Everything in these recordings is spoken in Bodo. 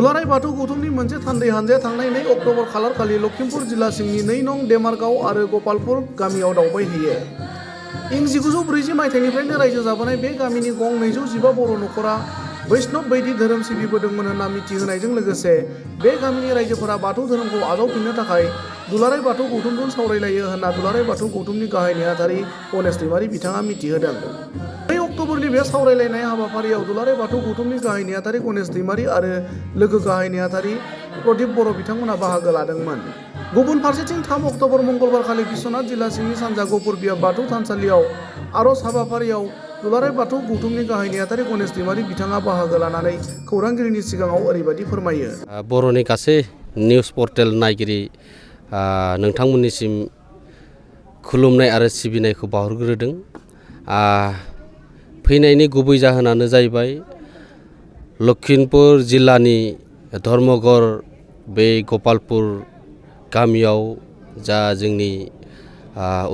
दुलाराय बाथौ गौथुमनि मोनसे थान्दै हानजाया थांनाय 2 अक्ट'बर खालार खालि लखिमपुर जिल्ला सिंनि 2 नं देमारगाव आरो गपालपुर गामियाव दावबायहैयो। इं 1940 मायथाइनिफ्रायनो रायजो जाबोनाय बे गामिनि गं 215 बर' नखरा बैष्णव बायदि धोरोम सिबिबोदोंमोन होनना मिथिहोनायजों लोगोसे बे गामिनि रायजोफोरा बाथौ धोरोमखौ आजावफिननो थाखाय दुलाराय बाथौ गौथुमजों सावरायलायो होनना दुलाराय बाथौ गौथुमनि गाहाय नेहाथारि गणेश दैमारी बिथाङा मिथिहोदों। 2 अक्ट'बरनि बे सावरायलायनाय हाबाफारियाव दुलाराय बाथौ गौथुमनि गाहाय नेहाथारि गणेश दैमारी आरो लोगो गाहाय नेहाथारि प्रदीप बर' बिथांमोना बाहागो लादोंमोन। गुबुन फारसेथिं 3 अक्ट'बर मंगलबार खालि बिश्वनाथ जिल्ला सिंनि सानजा गपुर बियाब बाथौ थानसालियाव आर'ज हाबाफारियाव दुलाराय बाथौ गौथुमनि गाहाय नेहाथारि गणेश दैमारी बिथाङा बाहागो लानानै खौरांगिरिनि सिगाङाव ओरैबायदि फोरमायो। बर'नि गासै निउस पर्टेल नायगिरि नोंथांमोननिसिम खुलुमनाय आरो सिबिनायखौ बावहरग्रोदों। फैनायनि गुबै जाहोनानो जाहैबाय लखिमपुर जिल्लानि धर्मगर बे गपालपुर गामियाव जा जोंनि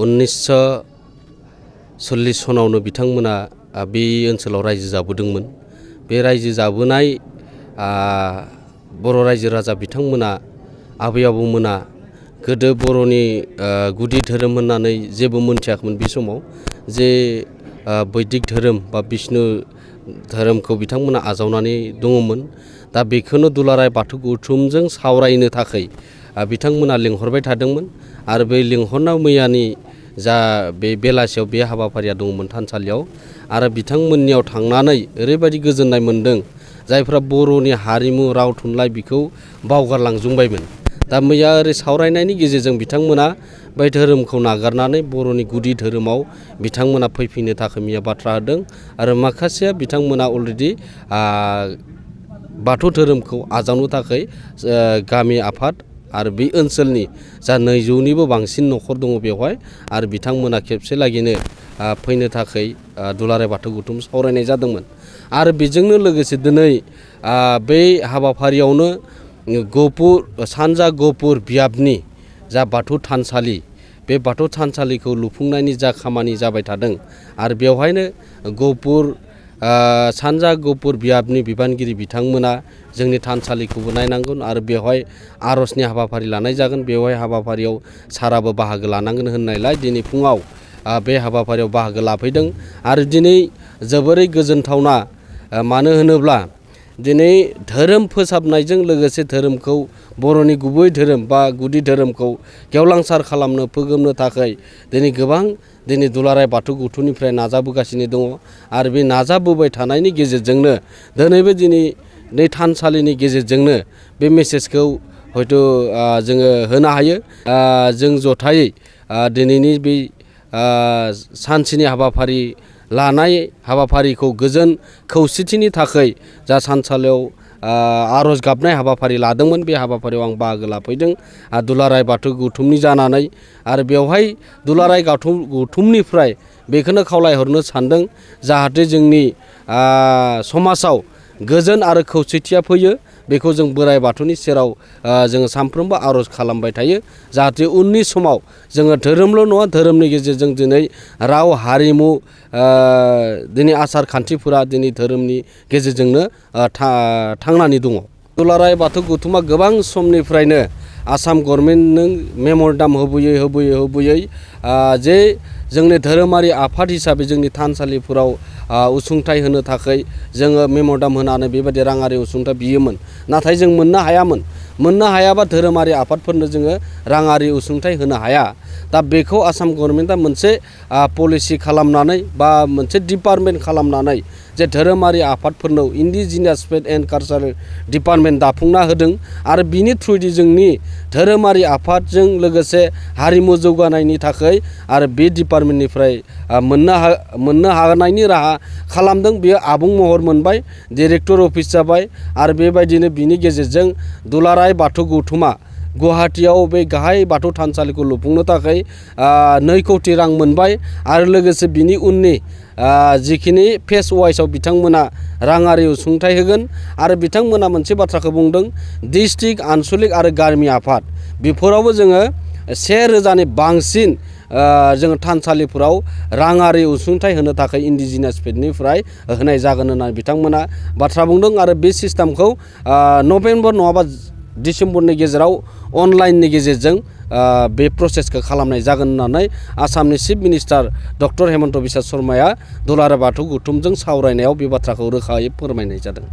1940 सनावनो बिथांमोना बे ओनसोलाव रायजो जाबोदोंमोन। बे रायजो जाबोनाय बर' रायजो राजा बिथांमोना आबै आबौमोना गोदो बर'नि गुदि धोरोम होननानै जेबो मोनथियाखैमोन बे समाव जे बैदिक धोरोम बा बिष्णु धोरोमखौ बिथांमोना आजावनानै दङमोन। दा बेखौनो दुलाराय बाथौ गौथुमजों सावरायनो थाखाय बिथांमोना लिंहरबाय थादोंमोन आरो बे लिंहरनाय मैयानि जा बे बेलासियाव बे हाबाफारिया दङमोन थानसालियाव आरो बिथांमोननियाव थांनानै ओरैबायदि गोजोननाय मोन्दों जायफ्रा बर'नि हारिमु राव थुनलाइ बेखौ बावगारलांजोबबायमोन। दा मैया ओरै सावरायनायनि गेजेरजों बिथांमोना बै धोरोमखौ नागारनानै बर'नि गुदि धोरोमाव बिथांमोना फैफिननो थाखाय मैया बाथ्रा होदों आरो माखासेया बिथांमोना अलरेडि बाथौ धोरोमखौ आजावनो थाखाय गामि आफाद आरो बे ओनसोलनि जा 200निबो बांसिन न'खर दङ बेवहाय आरो बिथांमोना खेबसे लागैनो फैनो थाखाय दुलाराय बाथौ गौथुम सावरायनाय जादोंमोन। आरो बेजोंनो लोगोसे दिनै बे हाबाफारियावनो सानजा गपुर बियाबनि जा बाथौ थानसालि बे बाथौ थानसालिखौ लुफुंनायनि जा खामानि जाबाय थादों आरो बेवहायनो सानजा गपुर बियाबनि बिबानगिरि बिथांमोना जोंनि थानसालिखौबो नायनांगोन आरो बेवहाय आर'जनि हाबाफारि लानाय जागोन। बेवहाय हाबाफारियाव साराबो बाहागो लानांगोन होननायलाय दिनै फुङाव बे हाबाफारियाव बाहागो लाफैदों आरो दिनै जोबोरै गोजोनथावना। मानो होनोब्ला दिनै धोरोम फोसाबनायजों लोगोसे धोरोमखौ बर'नि गुबै धोरोम बा गुदि धोरोमखौ गेवलांसार खालामनो फोगोमनो थाखाय दिनै दुलाराय बाथौ गौथुमनिफ्राय नाजाबोगासिनो दङ आरो बे नाजाबोबाय थानायनि गेजेरजोंनो दिनैबो दिनै थानसालिनि गेजेरजोंनो बे मेसेजखौ हयथ' जोङो होनो हायो। जों जथायै दिनैनि बे सानसेनि हाबाफारि लानाय हाबाफारिखौ गोजोन खौसेथिनि थाखाय जा थानसालियाव आर'ज गाबनाय हाबाफारि लादोंमोन बे हाबाफारियाव आं बाहागो लाफैदों दुलाराय बाथौ गौथुमनि जानानै आरो बेवहाय दुलाराय गौथुमनिफ्राय बेखौनो खावलायहरनो सानदों जाहाथे जोंनि समाजाव गोजोन आरो खौसेथिया फैयो। बेखौ जों बोराइ बाथौनि सेराव जोङो सानफ्रोमबो आर'ज खालामबाय थायो जाहाथे उननि समाव जोङो धोरोमल' नङा धोरोमनि गेजेरजों दिनै राव हारिमु दिनै आसार खान्थिफोरा दिनै धोरोमनि गेजेरजोंनो थांनानै दङ। दुलाराय बाथौ गौथुमा गोबां समनिफ्रायनो आसाम गभर्नमेन्टनो मेम'रेन्डाम होबोयै जे जोंनि धोरोमारि आफाद हिसाबै जोंनि थानसालिफोराव उसुंथाइ होनो थाखाय जोङो मेम'रेन्डाम होनानै बेबायदि राङारि उसुंथाइ बियोमोन। नाथाय जों मोननो हायाबा धोरोमारि आफादफोरनो जोङो राङारि उसुंथाइ होनो हाया। दा बेखौ आसाम गभर्नमेन्टआ मोनसे पलिसि खालामनानै बा मोनसे डिपार्टमेन्ट खालामनानै जे धोरोमारि आफादफोरनो indigenous faith and cultural department दाफुंना होदों आरो बिनि थ्रुयै जोंनि धोरोमारि आफादजों लोगोसे हारिमु जौगानायनि थाखाय आरो बे डिपार्टमेन्टनिफ्राय मोननो हानायनि राहा खालामदों। बेयो आबुं महर मोनबाय, डिरेक्टर अफिस जाबाय आरो बेबायदिनो बिनि गेजेरजों दुलाराय बाथौ गौथुमा गुवाहाटीयाव बे गाहाय बाथौ थानसालिखौ लुफुंनो थाखाय 2 कौटि रां मोनबाय आरो लोगोसे बिनि उननि जिखिनि फेस वाइसआव बिथांमोना राङारि उसुंथाइ होगोन आरो बिथांमोना मोनसे बाथ्राखौ बुंदों डिस्ट्रिक्ट आनसलिक आरो गामि आफाद बेफोरावबो जोङो 1000नि बांसिन जोङो थानसालिफोराव राङारि अनसुंथाइ होनो थाखाय इन्डिजिनियास फेन्डनिफ्राय होनाय जागोन होननानै बिथांमोना बाथ्रा बुंदों आरो बे सिस्टेमखौ नभेम्बर नङाबा डिसेम्बरनि गेजेराव अनलाइननि गेजेरजों बे प्रसेसखौ खालामनाय जागोन होननानै आसामनि chief minister doctor Himanta Biswa शर्माया दुलाराय बाथौ गौथुमजों सावरायनायाव बे बाथ्राखौ रोखायै फोरमायनाय जादों।